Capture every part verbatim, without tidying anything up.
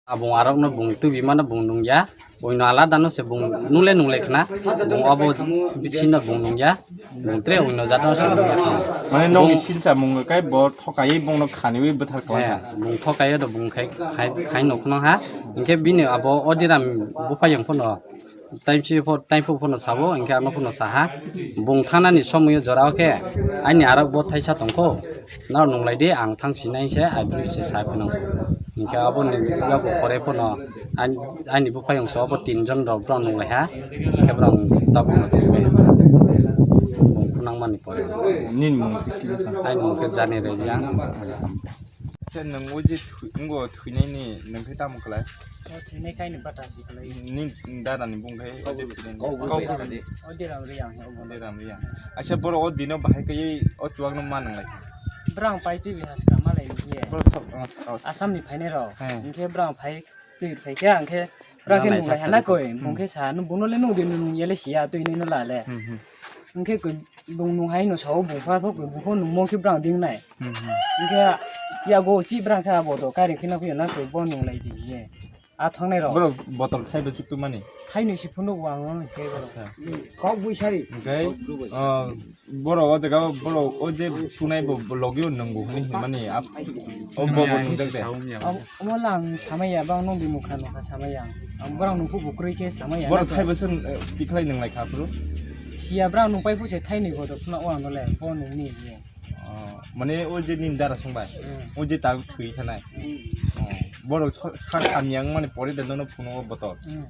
Abong arokno bung tubimano bung nungya. Oino aladano se bung nungle nungle khna. Bung obo bisinno bung nungya. Bung tre oino jatno se nungya. Mane nokni silsa mung kai bo thokaiwi bongno khaniwi bwthar khlai kha. Bung thokaio do bung khai khai khai nokno ha. Hinkhe bini abo Odiram buphayung phono. Time si pho-, time pho phono sabo, hinkhe ano phono saha, bung thangnani somoyo jorao khe, aini arok bo thaisa tongkho, nao nunglai di, ang thang sinai se, aiboni se sa phano. Hinkhe aboni yago pore phono, ain-, aini buphayung so abo tinjon rok borok nunglai ha, hinkhe borok tabukno tongbai ha. Bung khunang mani pore. Nini mung khe kisa? Aini mung khe Jani Rebiya. Acha, nwng o je thwi-, wngo thwinaini nwng khe tamo khlai? O thwinai kaini bata si khlai. Ni dada ni bung khai o je thwinaini. Kok bui sadi. O Diram Riyang he obo. Diram Riyang. Acha, borok o dino bahai kai o chuwak no ma nang lai. Brang pai twi bihas ka malai ni ye. Borok sab, oh, oh. Assam ni phainai rok. He. Hinkhe brang phai twi phai khe ang khe brang khe nung lai sana koi. Hmm. Bung khe sa no bung no le nung di nung ye le sia twi ni no la le. Hmm, hmm. Hinkhe koi bung nung hai no sao bung pha pha koi bung pho nung mong khe brang ding nai. Hmm, hmm. Hinkhe yago chi brang khe abo do kari khina khe na khe bo nung lai di ye. A thangnai rok. Borok botol thai bwswk tumani? Thainwi se phunuk o ang no khe borok. Acha. Kok bui sari. Hinkhe, ah, borok o jaga borok o je thunai bo, bo logi o nwngo hwnwi hinmani. O bo bo nung jak de. Omo lang samaya bang nung di mukha nukha samaya. Ang borok nung phu bukrui khe samaya. Borok thai bwswk, eh, tikhlai nung lai kha phuru? Siya brang nung pai phu se thainwi bo do phuna o ang no le bo nung ni ye. Oh, mane o je nini dara songbai, hmm, o je tak thwi thanai. Hmm. Oh, borok sa, sa kamya wng mani pore de nono phunukgo botol. Hmm.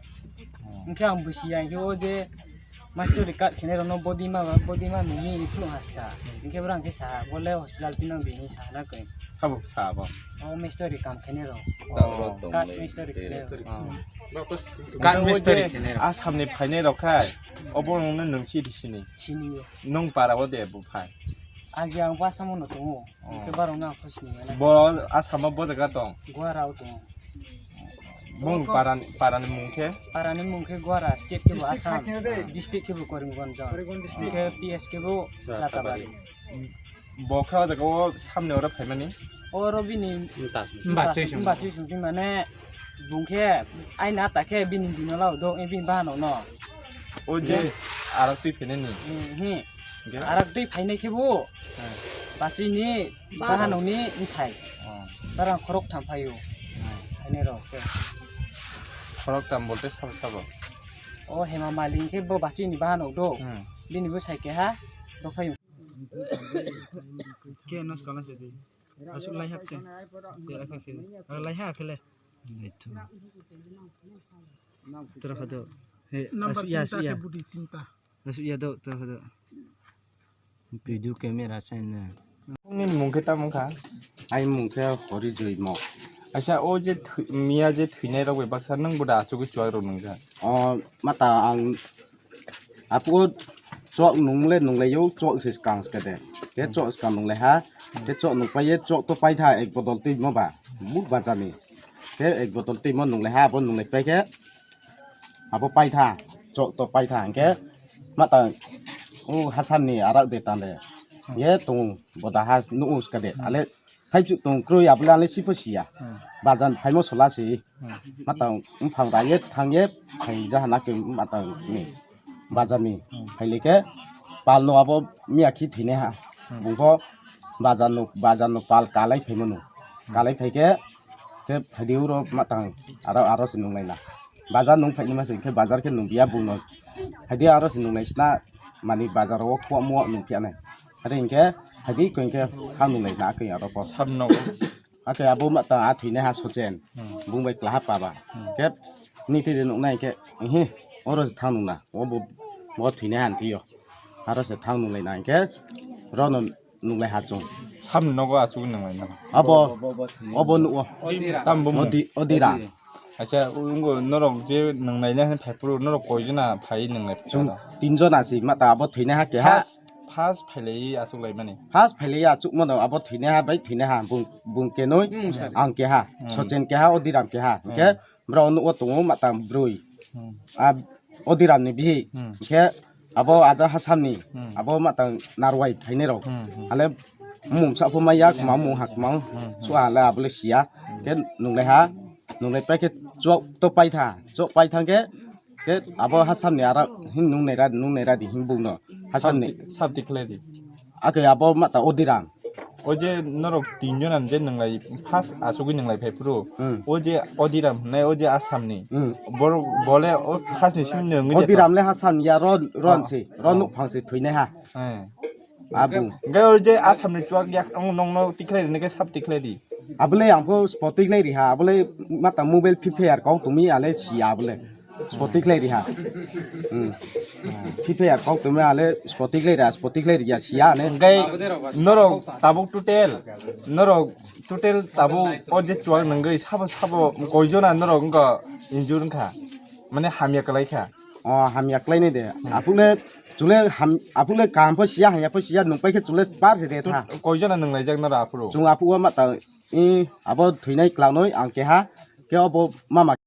Oh. Hinkhe ang busiya hinkhe o je mastori kat khenai rokno body ma, body ma mimi phunuk haska. Hmm. Hinkhe borok hinkhe sa, bole hospital tinang di hinwi sa na koi. Sabo sa abo? O mastori kam khenai rok. Oh. Kat mastori khenai rok. Oh. Kat mastori khenai rok. Asamni phainai rok khai, obo nungno nung si di sini. Sini o. Nung para o de bo phai. Agi ang Assam no tongo. Oh. Hinkhe borok no ang kho sini ya na. Bo Assam o bo jaga tong? Guwara o tongo. Bong paran, parani mung khe? Parani mung khe Guwara, state khe bo Assam. District khe bo Karimganj. Karimganj district. Hinkhe P S khe bo Ratabari. Ratabari. Bo khe o jaga o samni oro phaimani? Oro bini bachwi song. Bachwi song mane bung khe aina ta khe bini bino lao do, bini bahano no. O je arak twi phainani? Hmm. Arak twi phainai khe bo bachwi ni bahano ni bwsai. Oh. Barang khorok tham phaio. Hmm. Phainai rok khe. Khorok tham bolte sabo sabo? O Hema Mali khe bo bachwi ni bahano do. Hmm. Bini bwsai keha do phaio. Ke nos kala se di. Asuk lai hap se. Te akha khele. Ah, lai ha khele. Tura khado. He, number asuk ya, tinta asuk ya. Ke budi tinta. Asuk ya do, tura khado. Video camera chaina. Nini mung khe tamo kha? Ai mung khe Hori Joimo. Aisa, o je thwi-, miya je thwinai rok bai baksa nwng bo da achugwi chuwak rok nung kha? O, mata ang Apo chok nungle nunglai yo, chok se skang skade. Ke chok skang nunglai ha, ke chok nung pai ye, chok to pai tha ek botol twi mo ba, muk ba jani. Ke ek botol twi mo nunglai ha, abo nunglai pai ke, abo pai tha, chok to pai tha, ke mata o Hasan ni arak de tan de. Ye tung boda has nu us kade, ale Thaipsuk tong kroi abole ale sipo siya. Hmm. Bajan phaimo sola si. Hmm. Matang mphang raye thangye phai jahana ke matang ni. Bajar ni. Hmm. Phaile ke pal no abo miya khi thine ha. Hmm. Bungkho bajar no, bajar no pal kalai phaimo no. Hmm. Kalai phai ke, ke phaidi uro matang aro, aro si nung laina. Bajar nung phaini masa ke bajar ke nung biya bung no. Phaidi aro si nung lai sna mani bajar o khuamo nung phiya nai. Are hinkhe phaidi ko hinkhe ha nung lai na ke aro ko. Sab no. Ake abo ma ta a thwinai ha Sochen. Hmm. Bung bai klaha paba. Hmm. Kep ni twi de nuknai khe, ehe, oro se thang nungna. O bo, bo thwinai han thwiyo. Aro se thang nunglai na hinkhe, rono nunglai ha chung. Samni nogo achugwi nunglai na. Abo, obo nugo. Tam bo mu? Odi, Odira. Acha, ungo norok je nunglai na hin phai phuru, norok koi jona phai nunglai phuru? Chung tin jona si, ma ta abo thwinai ha keha. First, first phailai achuk lai mani. First phailai achuk mano abo thwinai ha bai thwinai ha bung, bung kenoi, hmm, ang keha, hmm, Sochen keha, Odiram keha. Hmm. Hinkhe borok nugo tongo matang brwi. Hmm. A Odiram ni bihik. Hmm. Hinkhe abo aja Hasamni. Hmm. Abo matang narwai phainai rok. Hmm, hmm. Ale mumsa pho maya, hmm, khma mung hakmang. Hmm, hmm. Sua ale abole siya. Hmm. Hinkhe nunglai ha. Nunglai paikhe chwk to paitha, chwk paithang khe, khe abo hasamni arak hin nungnai radi, nungnai radi hin bukno. Hasamni. Sabti, sabti khlai di. Ake abo mata Odiram. O je norok tinjon ani je nunglai first asugwi nunglai phai phuru. Hmm. O je Odiram hwnai, o je Assamni. Hmm. Borok bole o first ni simi nungwi de Odiram le Hassam ya ron, ron Oh. se, ron Oh. nuk phang se thwinai ha. Eh. Abu. Hwnkhe o je Assamni chuak yak ang nongno tikhlai rwna khe sab tikhlai di. Abole ang pho spot tikhlai ri ha, abole mata mobile Free Fire kok tumi ale si abole. Spot tikhlai ri ha. Hmm. Free Fire kok tumi ale spot tikhlai ra, spot tikhlai ri ya si ya ne. Hwnkhe norok tabuk total, norok total tabuk o je chuak nungwi sabo sabo koijona norok wngkha injure wngkha. Mane hamya kwlai kha. O hamya kwlai ni de. Hmm. Apule chule ham, apule kaham pho siya, hamya pho siya, nung pai khe chule par se re tha. Koijona nung laijak noro aphuru? Chung aphuru ma ta, i, abo thwinai klangnoi ang keha, ke abo mama.